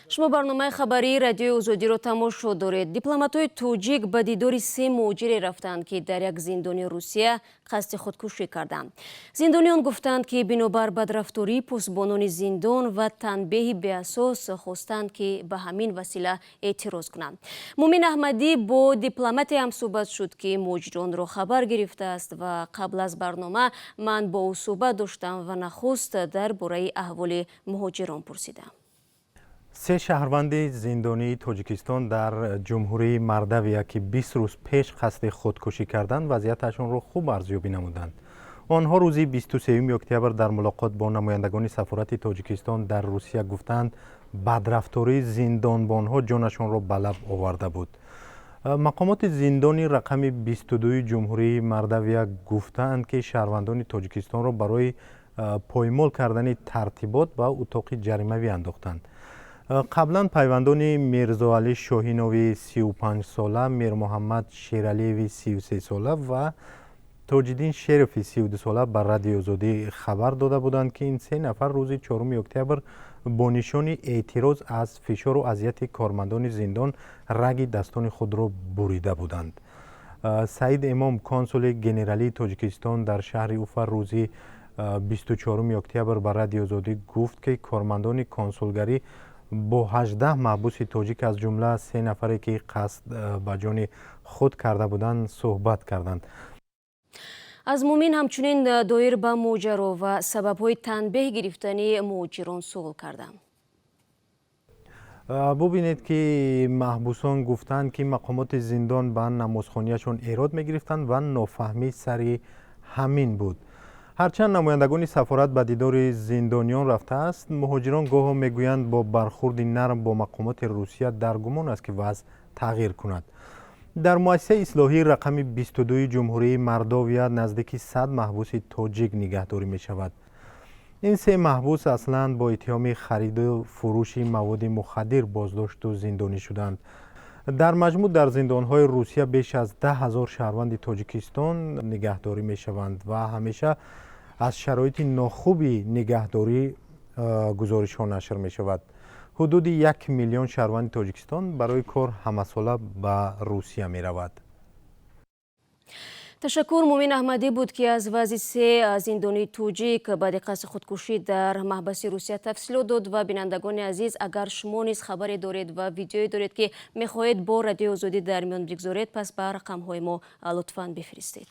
Шумо барномаи хабарии Радиои Озодиро тамошо доред. Дипломатҳои тоҷик ба дидори се муҳоҷире рафтанд, ки дар як зиндони Русия қасди худкушӣ карданд. Зиндониён гуфтанд, ки бинобар бадрафтории посбонони зиндон ва танбеҳи беасос хостанд, ки ба ҳамин васила эътироз кунанд. Мумин Аҳмадӣ бо дипломате ҳамсӯҳбат шуд, ки муҳоҷиронро хабар гирифтааст, ва қабл аз барнома ман бо ӯ суҳбат доштам ва нахуст дар бораи аҳволи муҳоҷирон пурсидам. Се шаҳрванди зиндонии Тоҷикистон дар Ҷумҳурии Мордовия, ки 20 рӯз пеш қасди худкушӣ карданд, вазъияташонро хуб арзёбӣ намуданд. Онҳо рӯзи 23 октябр дар мулоқот бо намояндагони сафорати Тоҷикистон дар Русия гуфтанд, бадрафтории зиндонбонҳо ҷонашонро ба лаб оварда буд. Мақомоти зиндони рақами 22 Ҷумҳурии Мордовия гуфтаанд, ки шаҳрвандони Тоҷикистонро барои поймол кардани тартибот ба утоқи ҷаримавӣ андохтанд. Қаблан пайвандони Мирзоалӣ Шоҳинови 35-сола, Мирмуҳаммад Шералиеви 33-сола ва Тоҷиддин Шерови 32-сола ба Радиои Озодӣ хабар дода буданд, ки ин се нафар рӯзи 4 октябр бо нишони эътироз аз фишору азияти кормандони зиндон раги дастони худро бурида буданд. Саид Эмом, консули генералии Тоҷикистон дар шаҳри Уфа, рӯзи 24 октябр ба Радиои Озодӣ гуфт, ки кормандони консулгарӣ бо 18 маҳбуси тоҷик, аз ҷумла се нафаре, ки қасд ба ҷони худ карда буданд, суҳбат карданд. Аз Мумин ҳамчунин доир ба моҷаро ва сабабҳои танбеҳ гирифтани муҳоҷирон суол кардам. Бубинед, ки маҳбусон гуфтанд, ки мақомоти зиндон ба намозхонияшон эрод мегирифтанд ва нофаҳмӣ сари ҳамин буд. Ҳарчанд намояндагони сафорат ба дидори зиндониён рафтааст, муҳоҷирон гоҳо мегӯянд, бо бархурди нарм бо мақомоти Русия дар гумон аст, ки вазъ тағйир кунад. Дар муассисаи ислоҳии рақами 22 Ҷумҳурии Мордовия наздики 100 маҳбуси тоҷик нигаҳдорӣ мешавад. Ин се маҳбус аслан бо иттиҳоми хариду фурӯши маводи мухаддир боздошту зиндонӣ шуданд. Дар маҷмӯъ дар зиндонҳои Русия беш аз 10 000 шаҳрванди Тоҷикистон нигаҳдорӣ мешаванд ва ҳамеша аз шароити нохуби нигаҳдорӣ гузоришҳо нашр мешавад. Ҳудуди 1 миллион шаҳрванди Тоҷикистон барои кор ҳамасола ба Русия меравад. Ташаккур. Мумин Аҳмадӣ буд, ки аз вазъи се зиндонии тоҷик баъди қасди худкушӣ дар маҳбаси Русия тафсилот дод. Ва бинандагони азиз, агар шумо низ хабаре доред ва видеое доред, ки мехоҳед бо Радиои Озодӣ дар миён бигзоред, пас ба рақамҳои мо лутфан бифиристед.